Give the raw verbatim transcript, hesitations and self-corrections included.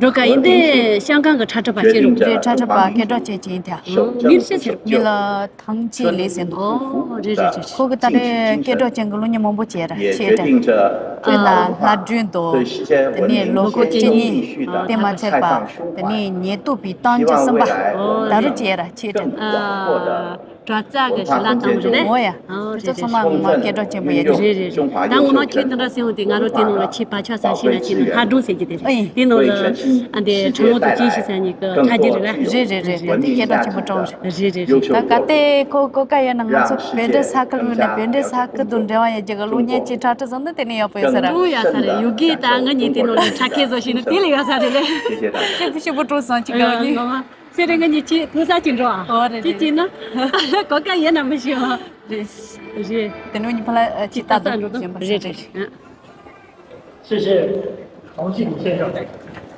འགྲོ་ག་ཡིན་ཏེ་ཤང་ཀང་གི་ཁྲ་ཁྲ་པ་ཤེས་རུང་། རེད། ཁྲ་ཁྲ་པ་སྐད་གྲགས་ཅན་ཅིག་ཡིན་ཏེ། མིར་ཤེས་ཟེར། མི་ལ་ཐང་ཅི་ལི་ཟེར་འདུག་ཨོ་རེད་རེད་རེད། ཁོ་གི་ད་རེས་སྐད་གྲགས་ཅན་གི་གླུ་བརྙན་མང་པོ་བྱས་ར་ཆེ་དྲན། དཔེར་ན་ལྷ་སྒྲོན་དོ། དེ་ནས་ལོ་འཁོར་བཅུ་གཉིས། དེ་མ་ཚད་པ། དེ་ནས་ཉེ་དུ་བའི་གཏམ་རྒྱུད་གསུམ་པ། ད་རུ་བྱས་ར་ཆེ་དྲན། དྲ་ཚ་གི་ཞི་ལ་དང་རེད། འོ་ཡ། ཨོ་དེ་ཚོ་ཚང་མ་ངོ་མ་སྐད་གྲགས་ཆེན་པོ་ཡོད་རེད། རེད་རེད་རེད། ད་ངོ་མ་ཁྱོད་དེ་འདྲ་ཟེར་འོང་དེ་ང་རོ་དེ་ནང་ལ་ཆེ་བ་ཆ་ས་ཤི་ན་ཆེ་ན་ལྷ་སྒྲུང་ཟེར་གྱི་དེ་རེད། ཨེ། དེ་ནང་ལ་ཨ་འདི་ཁྲང་ལོ་དང་ཅིན་ཤི་ས་གཉིས་ཀྱི་ཁྲ་རྒྱུད་རེད་ལ། རེད་རེད་རེད་རེད། དེ་སྐད་གྲགས་ཆེན་པོ་གྲོང་རེད། རེད་རེད་རེད། ད་ག་དེ་ཁོ་ཁོ་ག་ཡོད་ན་ང་ཚོ་བོད་འདྲ་ས་ཁུལ་ཡོད་ན་བོད་འདྲ་ས་ཁུལ་དུ་འབྲེལ་བ་ཡོད་ཀྱི་ག་གླུ་བརྙན་ཅིག་ཁྲ་ཁྲ་བཟོ་ན་དེ་ནས་ཡག་པོ་ཡོད་ས་རེད། ཀྲུང་ཡ་ས་རེད། ཡུ་གེ་ད་ང་གཉིས་དེ་ནང་ལ་ཁྲ་ཁེ་བཟོ་ཤེས་ན་དེ་ལས་ཡག་ས་རེད་ལེ། ཤེས་པོ་ཤེས་པོ་ཀྲུང་སང་ཅིག་ག་གཉིས། སེ་རེ་ང་གཉིས་ཅི་ཐུག་ས་ཅི་འགྲོ་ཨ། ཨོ་རེད་ཅི་རེད། ཅི་ན། གོ་སྐབས་ཡོད་ན་མི་ཤེས་ཨ། རེད། རེད། དེ་ནས་ཉི་མ་ལ་ཅི་ཅི་ལྟ་ལྟ་འགྲོ་དུ་གཞན་པ་རེད་རེད། ཨ། 谢谢唐静先生。